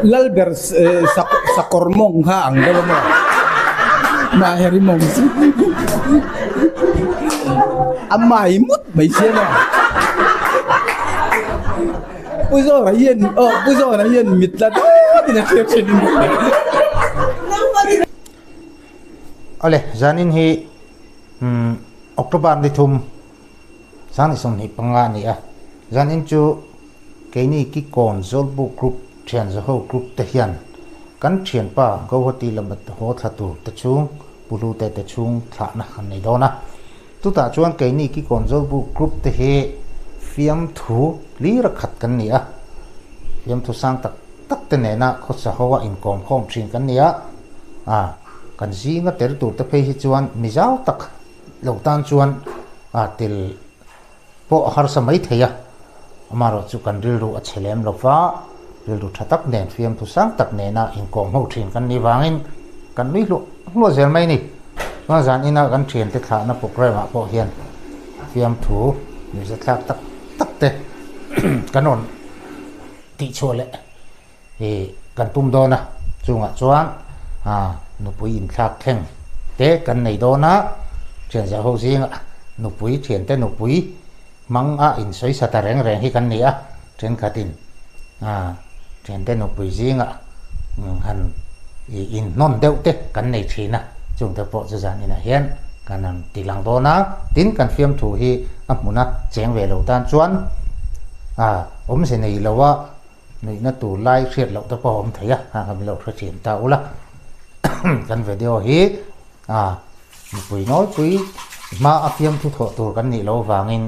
Lalber sakawr mawng kha ang deuh a maw? Maheri mawng chu a mai mut mai sia maw? Pu Zawna hian aw Pu Zawna hian mit la dawtin a hriat thin. Awle, zanin hi October ni thum 2025 a ni a, zanin chu keini Kikawn Zawlbuk Group thian Zaho Group te hian kan thianpa Guwahati lama haw thla tur te chhung Pu Hlute te chhung thlahna an nei dawn a. Chutah chuan keini Kikawn Zawlbuk Group te hi fiamthu lir a khat kan ni a, fiamthu sang tak tak te nena khawsa ho a inkawm khawm thin kan ni a, kan zinga tel tur te phei hi chuan mizau tak lo tan chuan a tel pawh a harsa mai thei a, amaherawh chu kan rilru a chhe lem lo va, rilru tha tak nen fiamthu sang tak nena inkawm ho thin kan nih vangin kan nui hluah hluah zel mai a ni. Chuan zan ina kan thiante thlahna programme ah pawh hian fiamthu nuihzathlak tak tak te kan rawn tihchhuah leh ih kan tum dawn a, chungah chuan ah nupui inthlak thleng te kan nei dawn a, thianzah ho zingah nupui thiante nupui hmang a insawi sa ta reng reng hi kan ni a, thenkhatin ah thiante nupui zingah han ih inhnawn deuh te kan nei thin a, chungte pawh chu zan inah hian kan han ti lang dawn a, tin kan fiamthu hi a hmuna cheng ve lo tan chuan ah awmze nei lo a. Nuihna tur lai hriat loh te pawh a awm thei a, a kan lo hre thin ta ula. Kan video hi a mipui nawlpui hma a fiamthu thawh tur kan nih loh avangin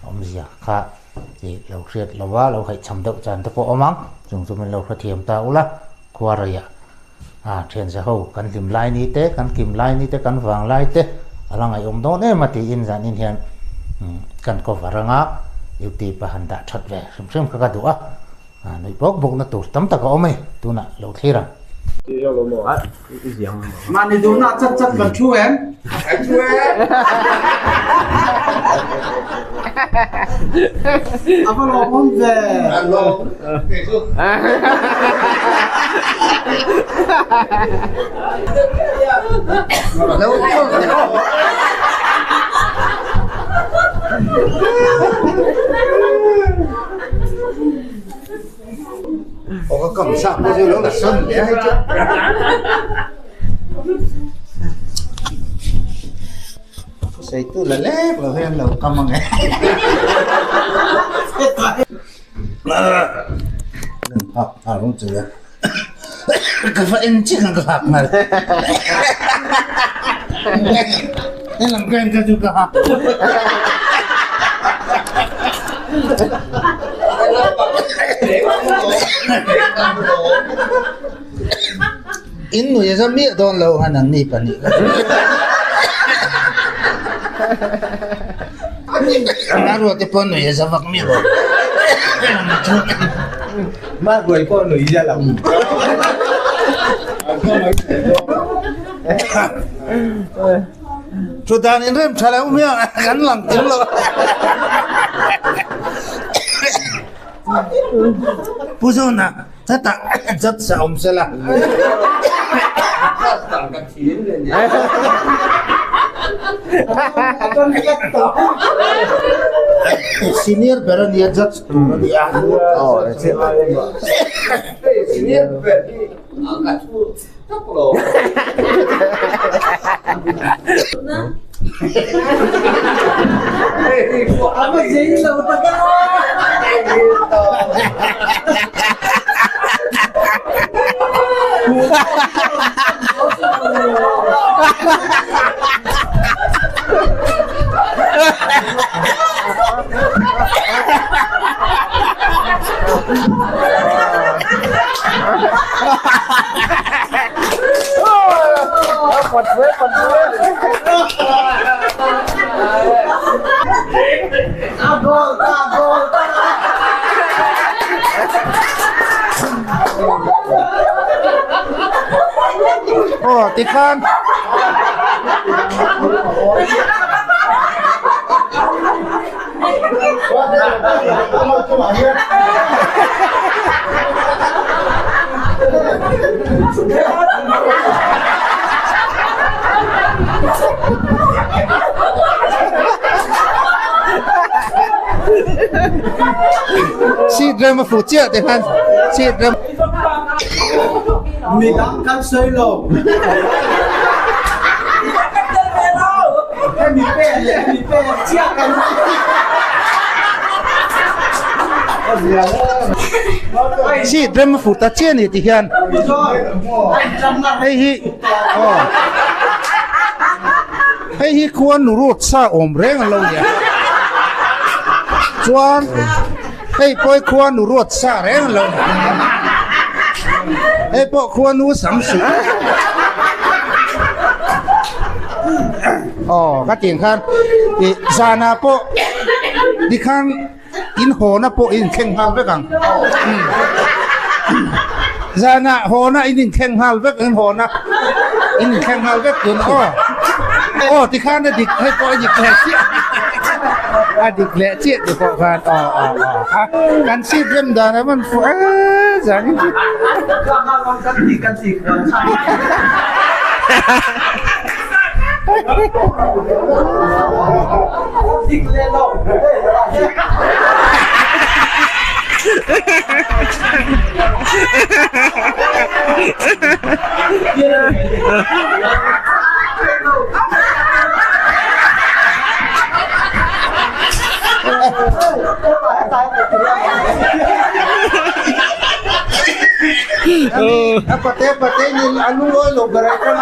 awmzia kha tih lo hriat lo a, lo haihcham deuh chan te pawh a awm ang, chung chu min lo hre thiam ta ula. Khuareiah a thianza ho kan hlim lai ni te, kan kim lai ni te, kan vang lai te a la ngaihawm dawn em a tiin zanin hian kan cover anga youtube a han dah that ve hrim hrim kha ka duh a, nuih bawk bawk na tur tam tak a awm a ni tunah lo thlir ang. Mahni duhna chat chat kan thu em? Kan thu em? A va lawmawm ve. An lawm kei chu. Aw ka kam sak pawh chu lo la sam hle hei chu. Thusawitu la lek lo hian lo kam ang e. Hak nghal rawng chu a. Ka va en chiah ang ka hak nghal. Helam ka en kha chu ka hak. In nui a za miah dawn lo han an ni pahnih ka chu. A ruate pawh nui a za vak miah lo. Ma ruai pawh nui zia lo. Thu dan in rem tha lo miah kan lang kim lo. Pu Zawna hetah judge a awm sela. Senior ber a nia judge tur a nia. Senior ber hi a thu tak lo. Aw tikhan rem a fuh chiah te khan seat rem. Midang kan sawi lo. Hemi pe leh hemi pe chiah kan. Seat rem a fuh ta chiah a ni ti hian hei hi aw hei hi khuan nu road sa awm reng an lo nia chuan hei pawh hi khua nu road sa reng an lo nia hei pawh khua nu sam suh aw ka tih ang khan ih zanah pawh tikhan. In hawna pawh in thleng nghal vek ang. Zanah hawna in inthleng nghal vek in hawna in inthleng nghal vek tun aw. Aw tikhan a dik hei pawh a dik leh chiah. A dik leh chiah ti pawh khan aw aw aw a kan seat rem dan a man fuh e zan in chu. A pate pate in a lungawi lo ber ai khan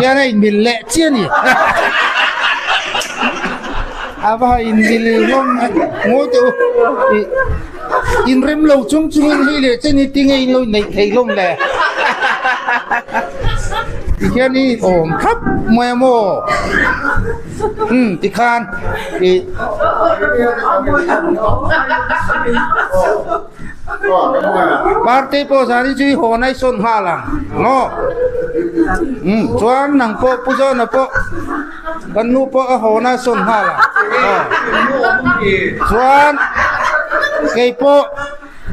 hian a inmil leh chiah a ni a va inmil hlawm ngawi teh u ih inrem lo chung chungin hei leh chen hi tinge in lo inneih theih hlawm le tihian i awm thlap mai a maw. Umm tikhan ih Party pawh zan hi chu i hawn a i sawn nghal ang maw? Umm chuan nang pawh Pu Zawna pawh kan nu pawh a hawn a sawn nghal ang aw chuan kei pawh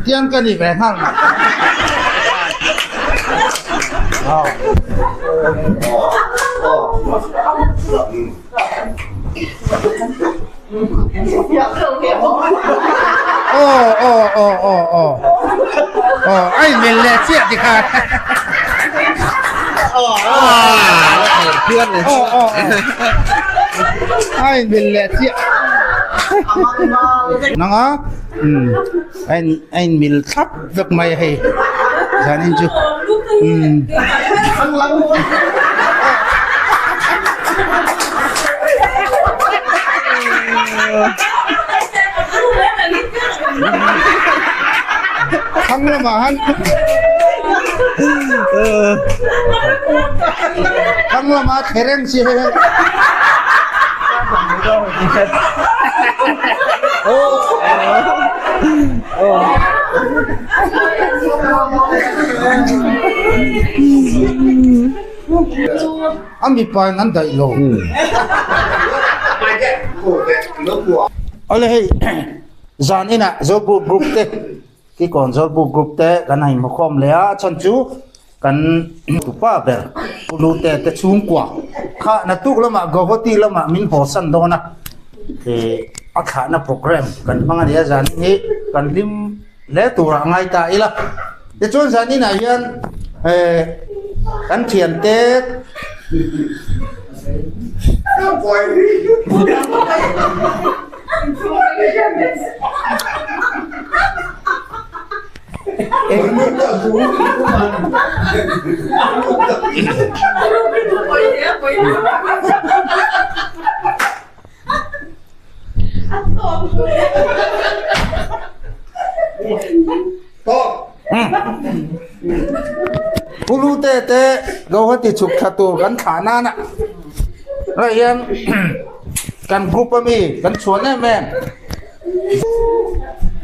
tiang ka ni ve nghal mai aw. Aw aw aw aw aw aw a inmel leh chiah ti khan aw aw a inmel leh chiah nang a umm a in a inmil thlap vek mai a hei zanin chu umm. Thlang lamah han thlang lamah thereng si hei hei. A mipa in an daih lo. Awle hei zan inah Zawlbuk group te Kikawn Zawlbuk group te kan han inhmukhawm leh a, a chhan chu kan tupa ber Pu Lute te chhungkua kha naktuk lamah Guwahati lamah min haw san dawn a, ih a thlahna program kan hmang a ni a, zan in hi kan hlim hle turah a ngai ta ila. Tichuan zan inah hian eh kan thiante Pulute te Guwahati chhuk thla tur kan thlah nana ah hian kan group ami kan chhuan em em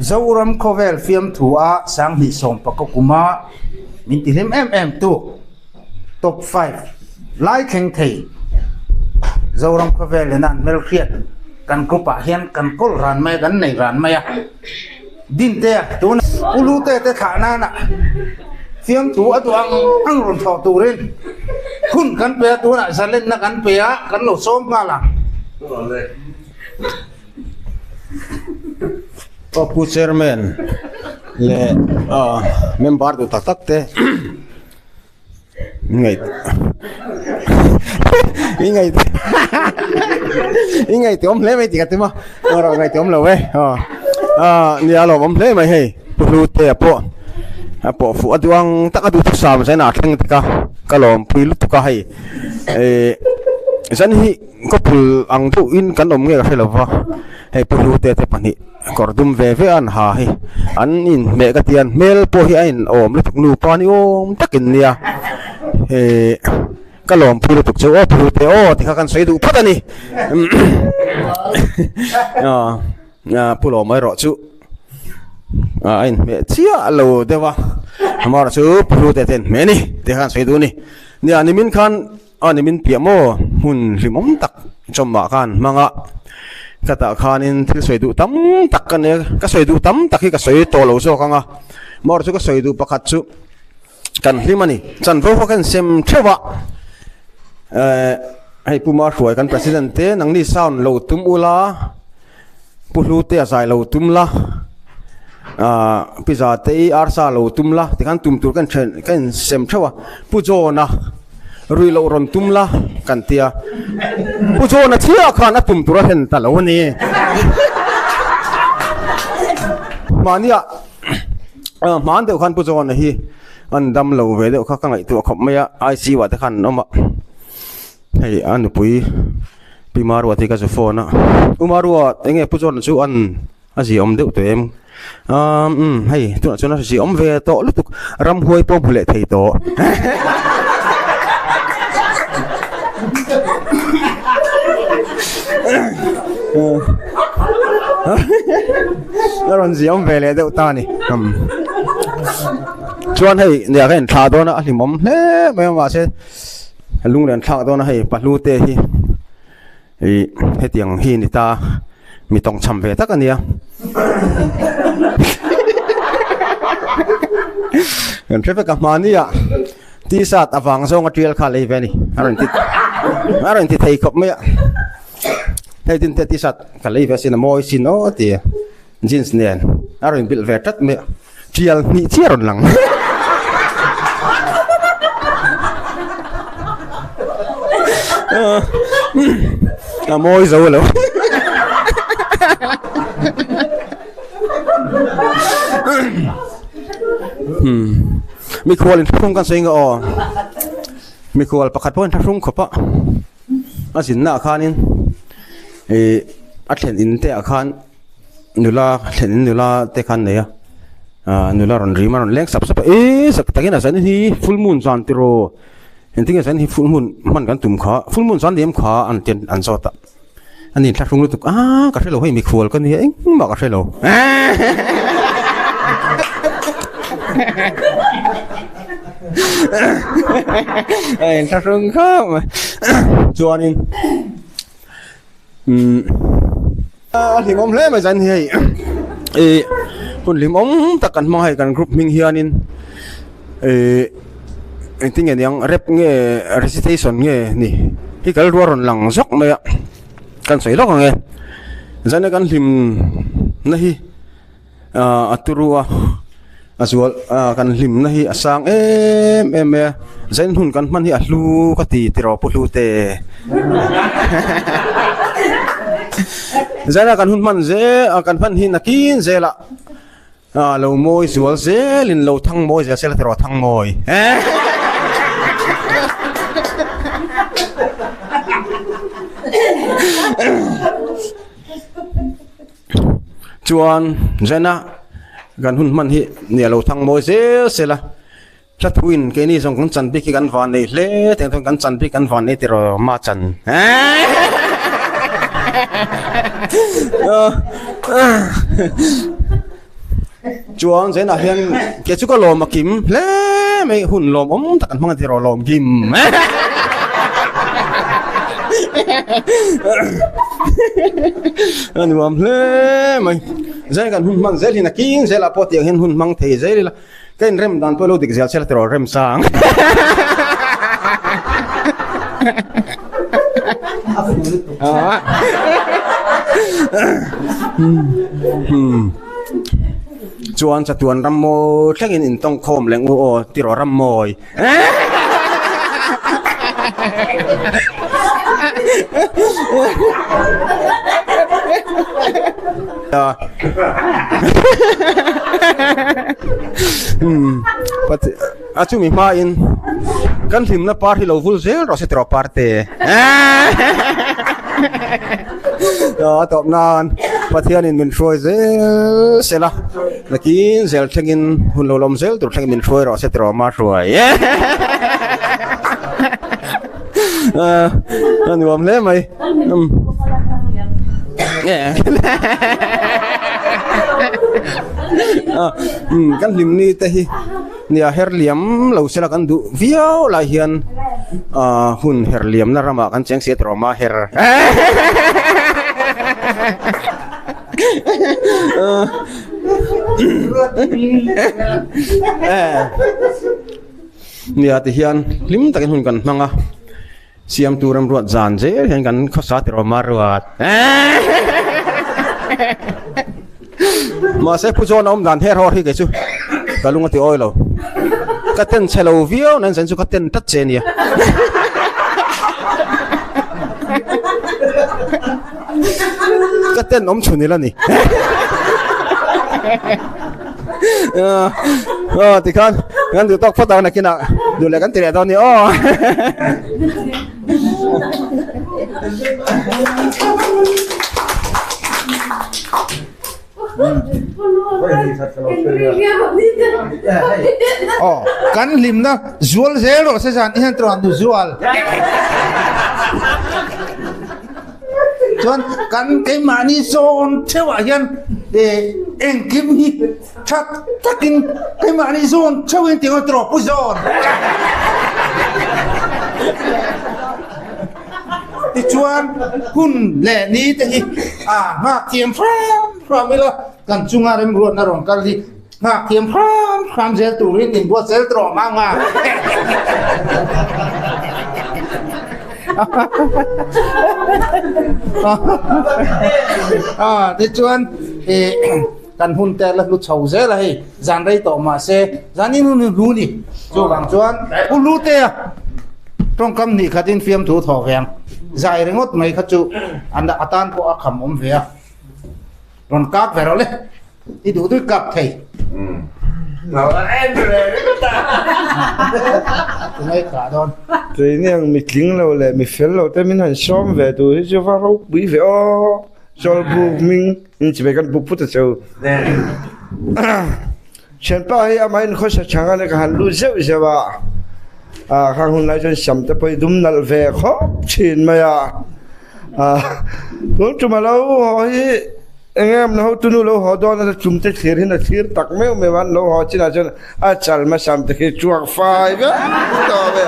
Zoram khawvel fiamthu a sanghnih sawm pakua kuma min ti hlim em em tu. Top 5 lai thleng thei Zoram khawvel in an hmelhriat kan group ah hian kan kawl ran mai a kan nei ran mai a dinte a tuna Ulute te thlah nana fiamthu a duh ang ang rawn thawh turin hun kan pe a tunah zalenna kan pe a kan lo sawm nghal ang. Aw Pu Chairman leh member duh tak tak te ngaih i ngaih i ngaihtuah awm hle mai tih ka tum a erawh ngaihtuah awm lo e aw nia lawmawm hle mai hei Pu Hlutea pawh a pawh fuh a duh ang tak a duhthusam zain a thleng tek a ka lawmpui lutuk a hei ih zan hi khawpul ang deuh in kan awm nge ka hre lova hei Pu Hlutea te pahnih kawr dum ve ve a an ha hi an inhmeh ka ti a hmel pawh hi a inawm lutuk nupa ni awm takin nia ih ka lawmpui lutuk chu aw Pu Hlutea aw ti kha kan sawi duh phawt a ni Pu Lawm erawh chu a inhmeh chiah lo deuh a amaherawh chu Pu Hlutea te inhmeh a ni tih kha kan sawi duh a ni nia nimin khan a nimin piah maw hmun hlimawm tak chawmah khan hmang a ka tah khanin thil sawi duh tam tak ka nei a ka sawi duh tam tak hi ka sawi tawh lo zawk ang a amaherawh chu ka sawi duh pakhat chu kan hlim a ni chanvo kha kan sem theuh a eh hei Pu Mahruai kan president te nangni sound lo tum ula Pu Hlute a zai lo tum la ah Pi Zate i arsa lo tum la tikhan tum tur kan then ka insem theuh a Pu John-a rui loh rawn tum la kan tia Pu John-a chiah khan a tum tur a hlen ta lo a ni mahnia. Hman deuh khan Pu John-a hi an dam lo ve deuh kha ka ngaihtuah khawp mai a ICU ah te khan an awm a hei a nupui Pi Marua te hi ka zu phone a U Marua eng nge Pu John-a chu an a zia awm deuh tawh em umm hei tunah chuan a zia awm ve tawh lutuk ramhuai pawh hmu leh thei tawh. A rawn ziam ve leh deuh ta a ni chuan hei nia ka inthlah dawn a a hlimawm hle mai a mahse lunglen thlak dawn a hei pahlu te hi ih hetiang hi a ni ta mi tawngchham ve tak a nia kan hre vek a hmani ah t-shirt avang zawng a tial kha a lei ve a ni a rawn ti a rawn ti thei khawp mai a. Hei tin te t-shirt ka lei ve asin a mawi sin aw ti jeans nen a rawn bilh ve tlat mai a tial hnih chiah a rawn lang a mawi zo lo mikhual inthlahrung kan sawi ang aw mikhual pakhat pawh inthlahrung khawp a. A zinna ah khanin ih a thlen in te ah khan nula thlen in nula te khan nei a ah nula rawn rim a rawn leng sap sap a eee zak takin a zan hi full moon zan tiraw engtin nge zan hi full moon hman kan tum kha full moon zan ni em kha an ti an zawt a ani thlahrung lutuk ah ka hrelo hei mikhual ka nia engmah ka hrelo. A inthlahrung khawp mai chuanin umm a hlimawm hle mai zan hi hei ih hun hlimawm tak kan hmang hei kan group hming hianin ih engtin nge niang rap nge recitation nge ni hi kal rual rawn lang zawk mai a kan sawi lawk ang e zan a kan hlim na hi. A turu a a zual ah kan hlimna hi a sang em em mai a zain hun kan hman hi a hlu ka ti tiraw pu hlu te zaina kan hun hman zel ah kan hman hi nakin zela ah lo mawi zual zelin lo thang mawi zel sela tiraw thang mawi. Chuan Zena kan hun hman hi nia lo thang mawi zel sel a, hla thuin keini zawng kan chan bik hi kan van nei hle tih ang chuan kan chan bik kan van nei tiraw ma chan Chuan Zena hian kei chu ka lawm a kim hle mai hun lawmawm tak an hmang a tiraw lawm kim. A nuam hle mai zai kan hun hman zel hin a king zelah pawh tiang hian hun hmang thei zel ila ka inrem dan pawh lo dik zel chela tiraw rem sang. Chuan chatuan ram mawi thlengin intawngkhawm leh ngu aw ti rawh ram mawi. A chumi hmain kan hlimna par hi lo vul zel rawh se tiraw parte. A tawp nan Pathianin min hruai zel sela nakin zel thlengin hun lo lawm zel tur thlengin min hruai rawh se tiraw ma hruai. A nuam hle mai. Kan hlim ni te hi nia her liam lo sela kan duh viau lai hian hun her liamna ramah kan cheng si a tawh awm a her nia ti hian hlim takin hun kan hmang a. Siamtu remruat zan zel hian kan khawsa ti rawh maruat. Mahse Pu John a awm dan her hawr hi kei chu ka lung a ti awi lo. Ka ten chhe lo viau nan zan chu ka ten tlat che nia. Ka ten awm chhun ila ni. Aw tikhan kan duh tawk phawt ang nakinah duh leh kan ti leh dawn ni aw. Aw kan hlimna zual zel rawh se zan hian tawh nu zual. Chuan kan keimahni zawn theuhah hian engkim hi tha takin keimahni zawn theuhin tih ang tawh pu zawn. Tichuan hun leh ni te hi a nghak thiam hram hram ila kan chunga remruatna rawn kal hi nghak thiam hram hram zel turin min buat zel tawh ang a. A tichuan kan hun te la hlu chho zel a hei zan rei tawh mahse zan in hun hi hlu ni chuvang chuan u lu te a tawngkam hnih khatin fiamthu thawh ve ang zai ringawt mai kha chu an atan pawh a kham awm ve a rawn kak ve rawh le. I duh duh kap thei. Tungai kah dawn. Keini ang mi tling lo leh mi fel lo te min han sawm ve tur hi chu va ropui ve aw. Chawlhbuk hming in chibai kan buk put a cheu. Thianpa hi amah in khawsa chhang a ni ka han lut zeuh zeuh a. Khang hun lai chuan sam te pawh hi dum nalh ve khawp thin mai a. Tun tum a lo haw hi Eng em na hotu nu lo haw dawn a chum te thlir hin a thlir tak meuh meuh a an lo haw chinah chuan a chal hmasam te khi chuak fai vek tawh ve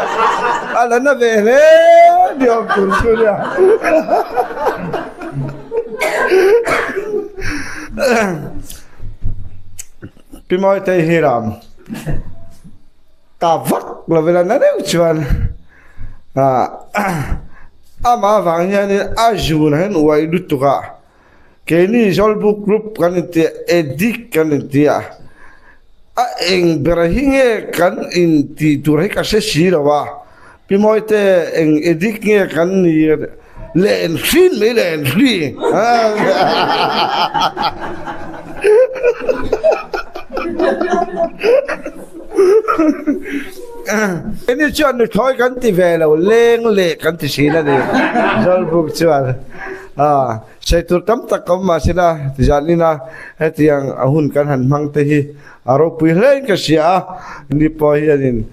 a la na ve hle ni awm tur chu nia. Pi Mawitei hi ram ta vak lovin a na deuh chuan amah avang hianin a zun a hian uai lutuk a. Keini Zawlbuk Group kan inti a, Addict kan inti a, a eng ber hi nge kan intih tur hi ka hre si lo a, Pi Mawite eng addict nge kan ni len hrin mai len hri. Keini chuan nuthlawi kan ti ve lo, leng leh kan ti thin a ni Zawlbuk chuan. A, sawi tur tam tak ka awm mahsela tizanin a hetiang a hun kan han hmang te hi a ropui hlein ka hria a, ni pawh hianin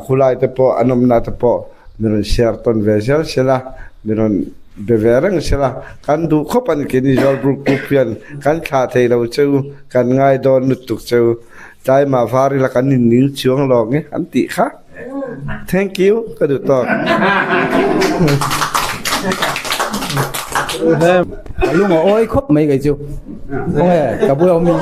khulai te pawh an awmna te pawh mi rawn share tawn ve zel sela, mi rawn be ve reng sela, kan duh khawp a ni keini Zawlbuk Group hian kan thlah thei lo cheu, kan ngai dawn lutuk cheu, tlaimah var ila kan inning chuang lawng e an tih kha. Thank you ka duh tawk. Ka lung a awi khawp mai kei chu. Khawnge ka bula awm in.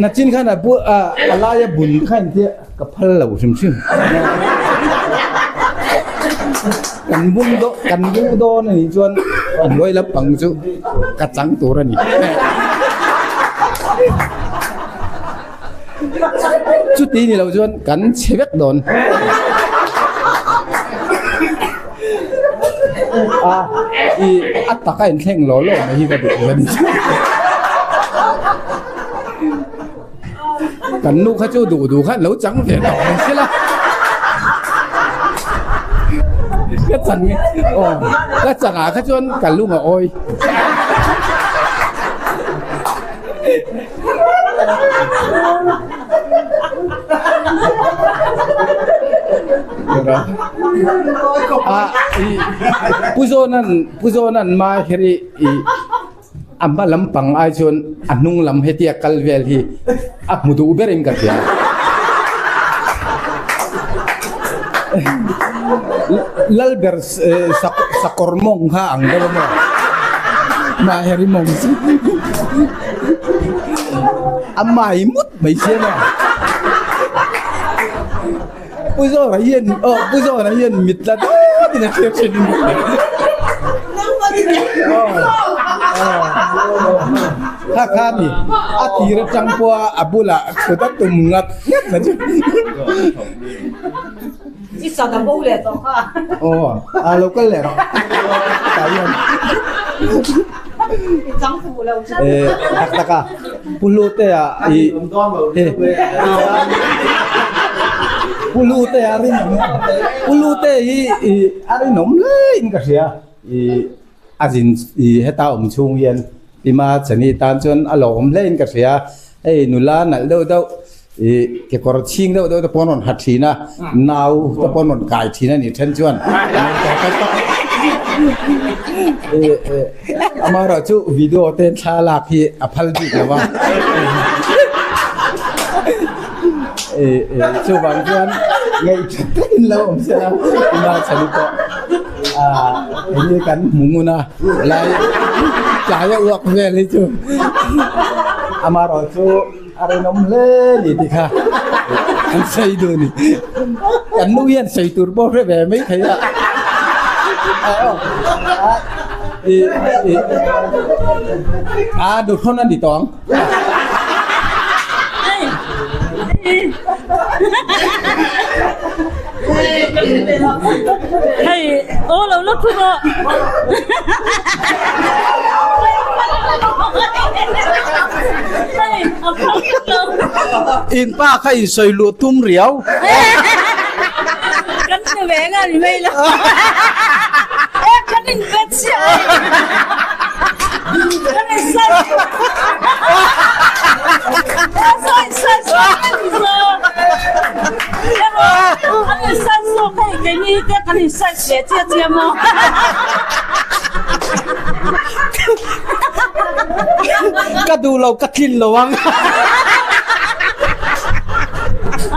Nachin khan a bu a laia bun kha intia ka phal lo hrim hrim. Kan bum dawn kan bu dawn a nih chuan a hnuai lampang chu ka chang tur a ni. Chuti ni lo chuan kan chhe vek dawn. A i a taka inthleng law law mai hi ka duh a ni. Kan nu kha chu duh duh khan lo chang ve tawh mai sela. Ka chang aw ka changah kha chuan ka lung a awi. Pu Zawnan Pu Zawnan ma heri i a hma lampang ai chuan a hnung lam hetia kal vel hi a hmu duh berin ka hria. Lalber sakawr mawng kha ang deuh a maw? Maheri mawng chu a mai mut mai sia maw? Pu Zawra hian aw Pu Zawra hian mit la dawt in a thlir thin in kha kha ni a tir atang pawha a bulah kut a tum ngat ngat na chu. I sana bo leh tawh kha. Aw a lo kal leh rawh. Tah hian. I chang fuh lo tlat. Eh tak tak a Pu Hlute a i Pu Hlute a rinawm Pu Hlute hi i a rinawm hle in ka hria i a zin i heta awm chhung hian Pima Chani tan chuan a lo awm hle in ka hria hei nula nalh deuh deuh Ih kekawr chhing deuh deuh te pawh an rawn ha thin a, nau te pawh an rawn kai thin a nih then chuan amaherawh chu video te thla lak hi a phal bik lo a, chuvang chuan ngaihṭhat takin lo awm se la ina chhan pawh eng nge kan hmu ngun a lai tlai a uak vel hi chu amaherawh chu. A rinawm hle ni tih kha an sawi duh ni. Kan nu hian sawi tur pawh hre ve mai thei a. A duhrawn a ni tawh ang. Hei aw lo la thu rawh. In pa kha in sawi luh tum riau. Kan hre ve nga ni mai lo. E kan in bet chiah ai. Kan in sai. Sai sai sai zo. An in sai zawk hei keini te kan in sai ve chiah chiah maw. Ka duh lo ka tlin lo ang.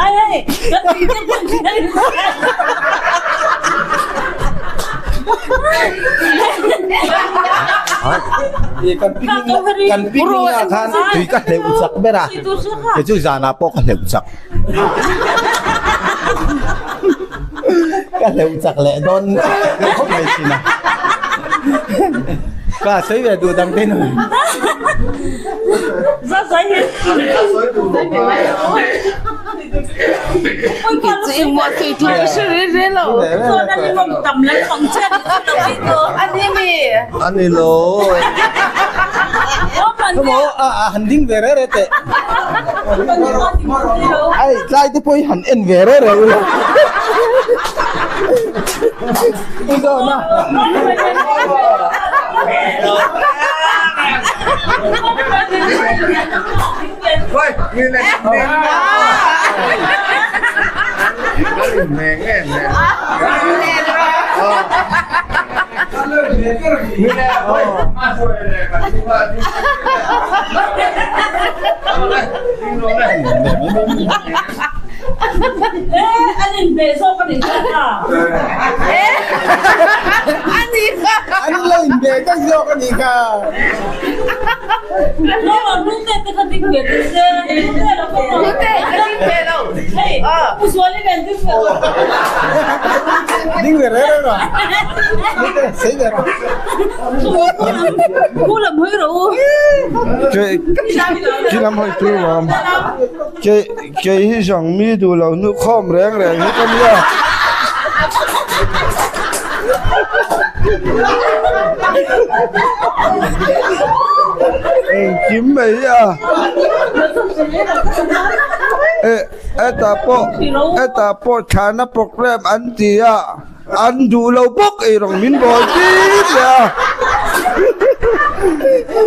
Ai hei kan tih te pawh hian Kan picnic kan picnic ah khan tui ka hleuh chak ber a kei chu zanah pawh ka hleuh chak. Ka hleuh chak leh dawn khawp mai thin a. Ka sawi ve duh dang te nu. Ani lo. Emaw a han ding ve reh reh teh. Ai tlai te pawh hi han en ve reh reh ula. Pu Zawna. An lo inbe daih zawk a nih kha. Ding ve reng reng a. Sei ve rawh. Khi lam hawi tur awm. Kei hi zawng mi duh lo hnu khawm reng reng hi ka nia. Engkim mai hi a. Hetah pawh hetah pawh thlahna program an ti a. An duh lo bawk ei rawng min bawl tir leh a.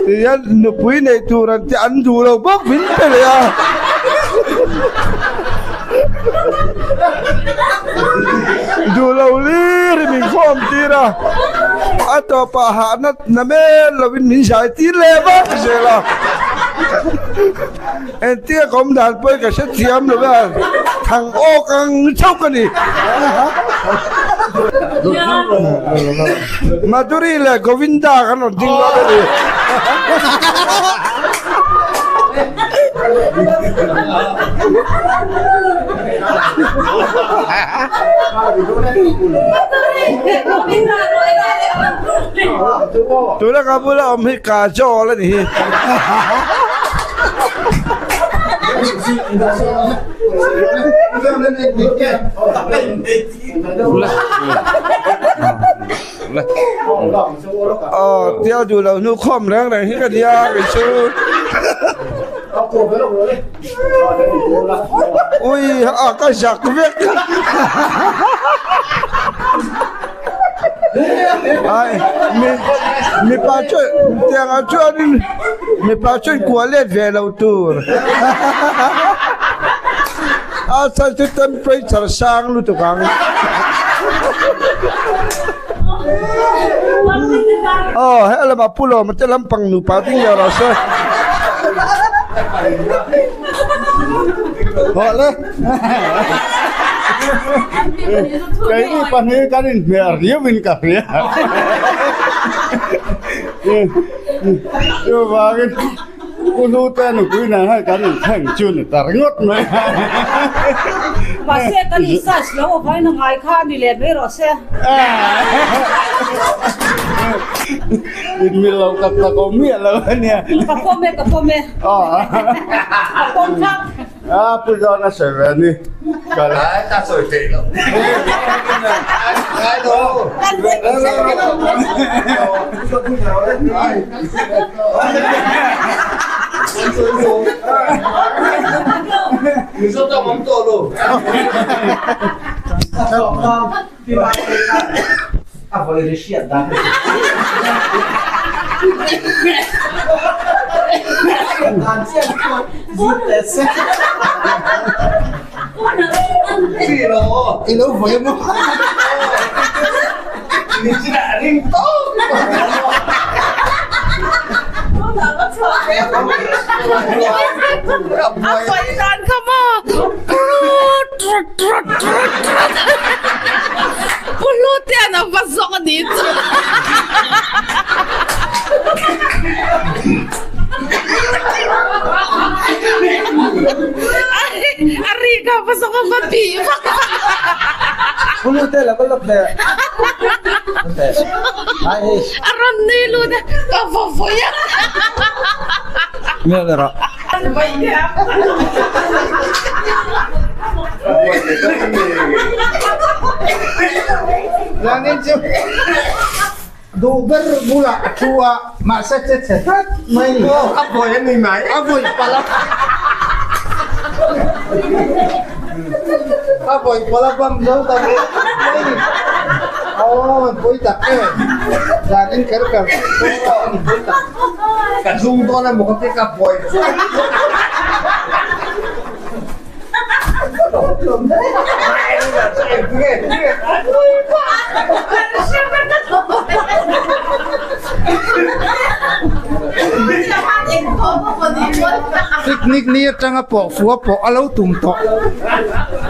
Tihian nupui neih tur an ti an duh lo bawk min pe leh a. Duh lo lir hi min khawm tir a. A tawpah hahna na mel lovin min zai tir leh vak zel a. Entia ka awm dan pawhin ka hrethiam lo a, thang awk ang chauh ka ni. Madhuri leh Govinda kan rawn ding dawn a ni. Tuna ka bula awm hi Kajol a ni hi. Aw tia duh loh hnu khawm reng reng hi ka nia kei chu ui a ka zak vek Ai mi mipa chuan tiang ah chuanin mipa chuan kuah let ve lo tur a chhan chu temperature sang lutuk ang aw he lamah pu lawma te lampang nupa ding leh rawh se Hawh le. Keini pahnih kan inhmeh riauin ka hria. Chuvangin Pu Hlute nupui nen hian kan inthleng chu ni ta ringawt mai. Mahse kan in size lo avain a ngai kha a ni leh mai rawh se. Inmil lo tak tak awm miah lo a nia. Ka pawm e, ka pawm e. Ka pawm thlap. A pu zawn a sawi ve a ni. Ka sawi theih loh. Ngai lo. Mizo tawng awm tawh lo. A vawi ri hriat dan. Dan chian chuan zip leh se. I lo vawi emaw. Nichinah ring tawp. A vawi dan kha maw. Pu Hlutian a va zawk a nih chu. A ri kha va zawk a va bih vak vak. Pu Hlute lo ka lawk leh. A rawn nui lut a, ka va vawi a. Mel erawh. Zanin chu duh ber bulah a thu a, mahse che chhe tlat mai ni. A vawi a ni mai. A vawi palh a. A vawi palh a bam zo ta ringawt mai ni. Aw pawi tak e. Zanin kher kher pawi tak. Ka zung dawn a maw ka ti ka buai chuai Picnic ni atanga pawh fuh a pawh a lo tum tawh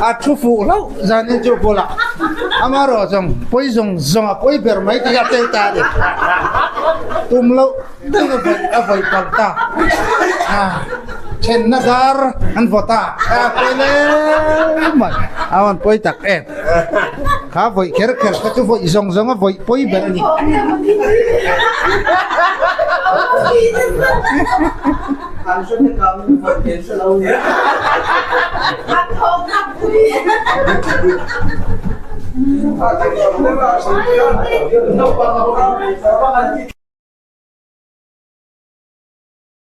a thu fuh hlauh zanin chu bulah. Amarawh zawng pawi zawng zawng a pawi ber mai tih a tel ta a ni. Tum loh deuh a vawi a vawi palh ta. Thenna dar an vaw ta. A pawi hle mai. A rawn pawi tak em. Kha vawi kher kher kha chu vawi zawng zawng a vawi pawi ber a ni.